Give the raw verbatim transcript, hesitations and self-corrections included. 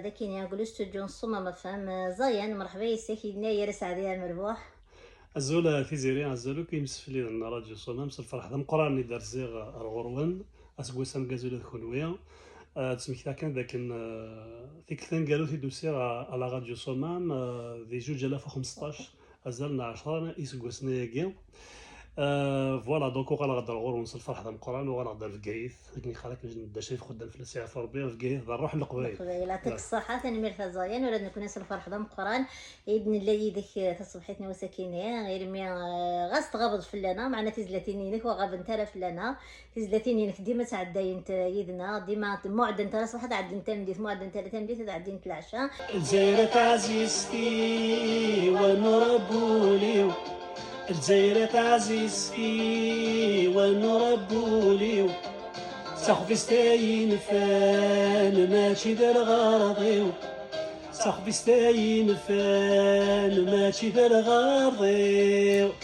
Dagi-ni deg ustudyu n Ṣṣumam F M, Ẓayan, merḥba yes-k, yennayer aseɛdi amerbuḥ. Azul a Tiziri, azul akk imsefliden n Radyu Ṣṣumam, s lferḥ d ameqqran i d-rziɣ ar ɣur-wen, aseggas ameggaz ula d kunwi. Eh, ad d-smektiɣ kan dakken, eh, tikkelt taneggarut i d-usiɣ a, a la Radyu Ṣṣumam, eh, di zuǧ alaf u xmesṭac, azal n ɛecṛa iseggasen-agi. Eh, voilà, donc uɣaleɣ-d ar ɣur-wen s lferḥ d ameqqran, uɣaleɣ-d ar Bgayet, akken iqal akken d acu i xuddam fell-as iɛfu Rebbi, Bgayet d ṛṛuḥ n Leqbayel. Leqbayel, yeɛṭik ṣṣeḥḥa, tanemmirt a Ẓayan, ula d nekkni s lferḥ d ameqqran i d-nella yid-k, eh, taṣebḥit n wass-agi-ni, irmi, eh, ɣas tɣabeḍ fell-aneɣ, meɛna tizlatin-inek ur ɣabent ara fell-aneɣ. Tizlatin-inek dima ttɛeddayent yid-neɣ, dima muɛeddent ara ṣṣbeḥ ad ɛeddint tameddit, muɛeddent ara tameddit ad ɛeddint leɛca. Lezzayer taɛzizt-iw a nur abul-iw, Lezzayer taɛzizt-iw a nur abul-iw, d taxbizt ay inefan mačči d lɣerḍ-iw, d taxbizt ay inefan mačči d lɣerḍ-iw.